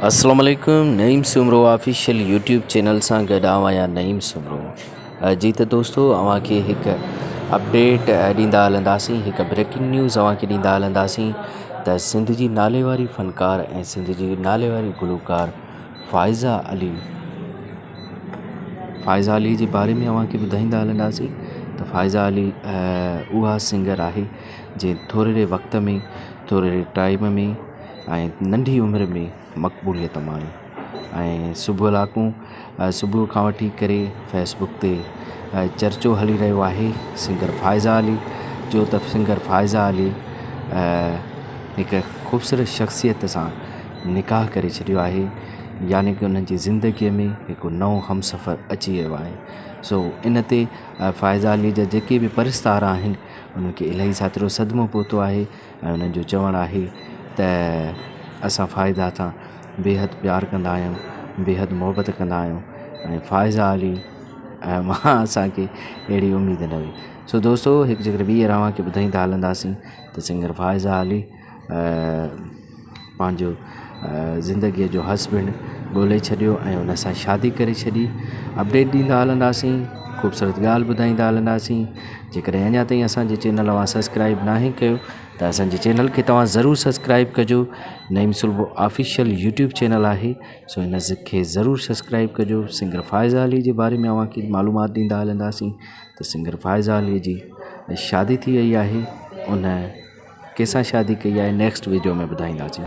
السلام عليڪم Naeem Soomro official YouTube channel سان گڏ آئون آهيان نعيم سومرو جي ته دوستو اوهان کي هڪ اپڊيٽ ڏيندا هلنداسين هڪ بريڪنگ نيوز اوهان کي ڏيندا هلنداسين ته سنڌ جي نالي واري فنڪار ۽ سنڌ جي نالي واري گلوڪار فائزه علي فائزه علي جي باري ۾ اوهان کي ٻڌائيندا هلنداسين ته فائزه علي اها سنگر آهي جنهن ٿورڙي وقت ۾ ٿورڙي ٽائيم ۾ ۽ ننڍي عمر ۾ مقبوليت ماڻي ۽ صبح لاڪون صبح کان وٺي ڪري فيس بڪ تي چرچو هلي رهيو آهي سنگر فائزه علي جو ته سنگر فائزه علي هڪ خوبصورت شخصيت سان نڪاح ڪري ڇڏيو آهي يعني ڪه انهن جي زندگيءَ ۾ هڪ نئون همسفر اچي ويو آهي سو ان تي فائزه علي جا جيڪي به پرستار آهن انهن کي الاهي ساترو صدمو پهتو آهي ۽ انهن جو چوڻ آهي ته اسان فائزه سان بيحد پيار ڪندا آهيون بيحد محبت ڪندا آهيون ۽ فائزه علي ۽ مان اسان کي اهڙي اميد نه هئي سو دوستو هڪ جيڪر ٻيهر اوهان کي ٻڌائيندا هلنداسين ته سنگر فائزه علي پنهنجو زندگيءَ جو هسبينڊ ڳولهي ڇڏيو ۽ ان سان شادي ڪري ڇڏي اپڊيٽ ڏيندا هلنداسين خوبصورت ڳالهه ٻڌائيندا هلنداسين جيڪڏهن اڃا تائين اسان جي چينل اوهان سبسڪرائيب ناهي ڪيو ته اسان جي چينل کي توهان ضرور سبسڪرائيب ڪجو Naeem Soomro official YouTube channel آهي سو ان کي ضرور سبسڪرائيب ڪجو سنگر فائزه علي جي باري ۾ اوهان کي معلومات ڏيندا هلنداسين ته سنگر فائزه علي جي شادي ٿي وئي آهي ان ڪنهن سان شادي ڪئي آهي نيڪسٽ وڊيو ۾ ٻڌائينداسين.